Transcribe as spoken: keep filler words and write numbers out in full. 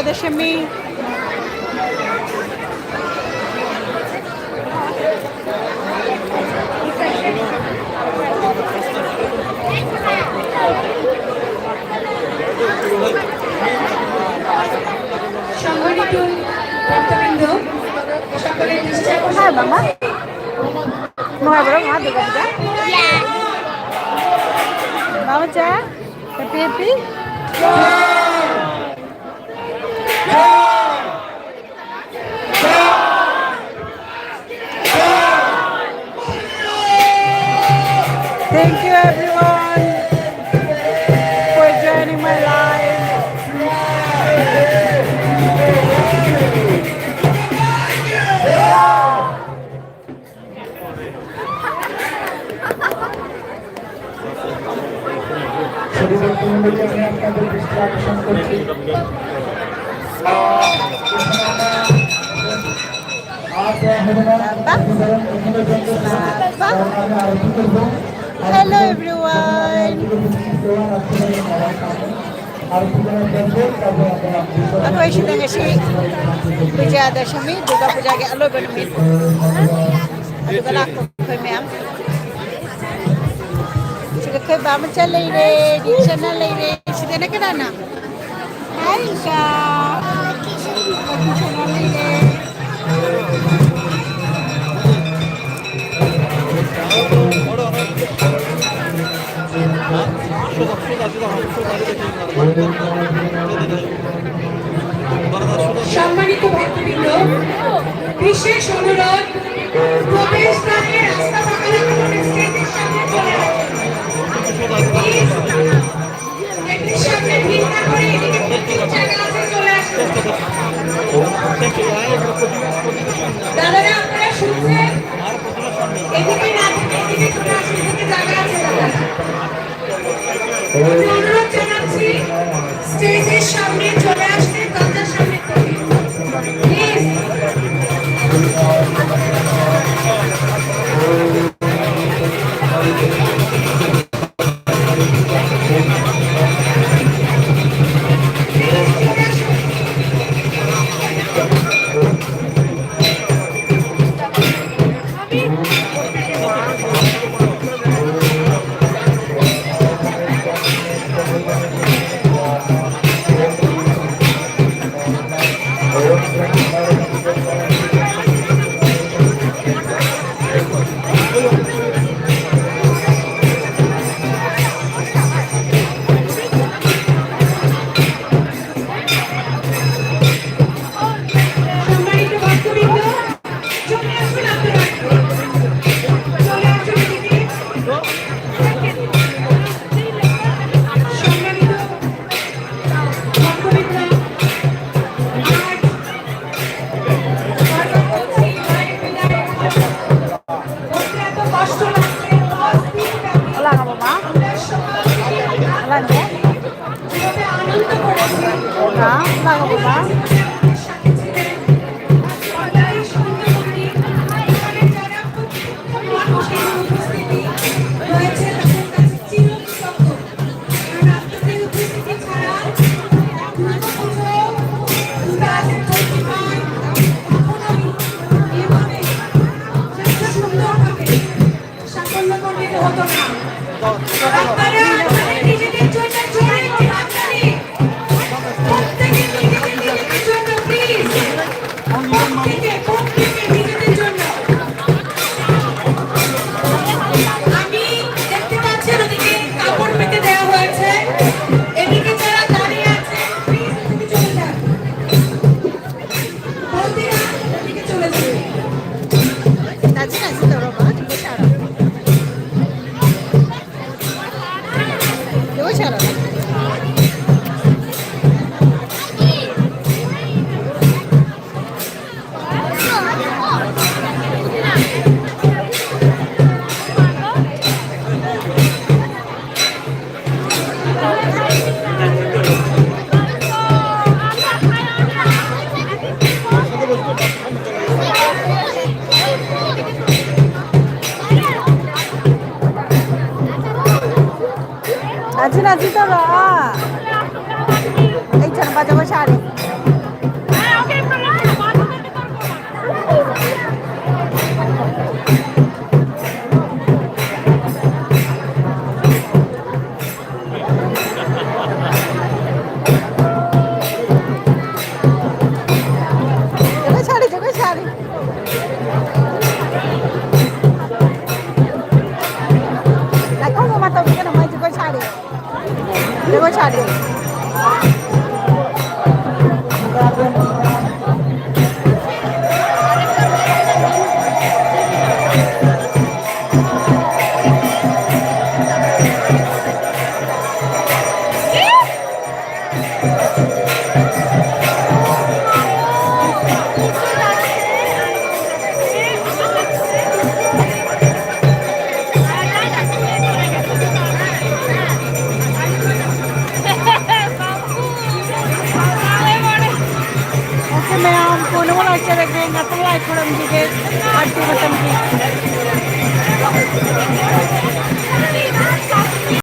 দশমী। সম্মানিত ভক্তবৃন্দ, সকলে দৃষ্টি আকর্ষণ হ্যাঁ, মামা। করছি। মা, বড় মা, দুর্গা পূজা। মামা চা, happy happy. Thank you, everyone, for joining my live. শুধুমাত্র আমি আপনাদের দৃষ্টি আকর্ষণ করছি। আর দেওয়া হবে না। কারণ আমি আরতি করবো। Hello, everyone. ꯑꯩꯈꯣꯏ ꯁꯤꯗ ꯉꯁꯤ ꯕꯤꯖꯌꯥꯗꯁꯃꯤ, ꯗꯨꯔꯒꯥ ꯄꯨꯖꯥꯒꯤ ꯑꯂꯣꯏꯕ ꯅꯨꯃꯤꯠ꯫ ꯑꯗꯨꯒ ꯂꯥꯛꯄ ꯑꯩꯈꯣꯏ ꯃꯌꯥꯝ꯫ ꯁꯤꯗ ꯑꯩꯈꯣꯏ ꯕꯥ ꯃꯆꯥ ꯂꯩꯔꯦ, ꯔꯤꯛꯁꯅ ꯂꯩꯔꯦ꯫ ꯁꯤꯗꯅ ꯀꯅꯥꯅ? ꯍꯥꯏ, ꯏꯆꯥ꯫ ꯀꯤꯁꯅ ꯂꯩꯔꯦ꯫ সম্মানিত ভক্তবৃন্দ, বিশেষ অনুরোধ, প্রবেশদ্বারে রাস্তা ফাঁকা রাখা হলে স্টেজের সামনে চলে আসুন। প্লিজ, গেটের সামনে ভিড় না করে এদিকে জায়গা আছে, চলে আসুন। দাদারা, আপনারা শুনছেন? এদিকে না থেকে এদিকে চলে আসুন, এদিকে জায়গা আছে দাদা। আমি অনুরোধ জানাচ্ছি স্টেজের সামনে চলে আসতে, দরজার সামনে থেকে। Please. Hola, mamá. Hola, ¿no? Hola, hola, mamá. সাফল্যমণ্ডিত হতো না। আপনারা আপনাদের নিজেদের জন্য জোরে একটি হাততালি। প্রত্যেকে নিজেদের নিজেদের জন্য, প্লিজ। প্রত্যেকে, প্রত্যেকে নিজেদের জন্য। আমি দেখতে পাচ্ছি ওদিকে কাপড় পেতে দেওয়া হয়েছে। এদিকে যারা দাঁড়িয়ে আছে, প্লিজ এদিকে চলে যান। বলতে না, এদিকে চলে যান। ꯅꯥꯟꯁꯤ, ꯅꯥꯟꯁꯤ ꯇꯧꯔꯣ꯫ ꯑꯥ꯫ ꯑꯩ ꯆꯠꯅꯕ ꯖꯒꯣꯏ ꯁꯥꯔꯤ꯫ ꯖꯒꯣꯏ ꯁꯥꯔꯤ, ꯖꯒꯣꯏ ꯁꯥꯔꯤ꯫ ꯉꯥꯏꯈꯣ, ꯃꯃꯥ, ꯇꯧꯕꯤꯒꯅꯨ, ꯃꯥꯏ ꯖꯒꯣꯏ ꯁꯥꯔꯤ꯫ ꯖꯒꯣꯏ ꯁꯥꯔꯤ꯫ ꯑꯩꯈꯣꯏ ꯃꯌꯥꯝ ꯀꯣꯟꯅꯕ ꯂꯥꯛꯆꯔꯒꯦ꯫ ꯉꯥꯛꯇꯪ ꯂꯥꯏ ꯈꯨꯔꯨꯝꯈꯤꯒꯦ꯫ ꯑꯥꯔꯇꯤ ꯃꯇꯝꯒꯤ꯫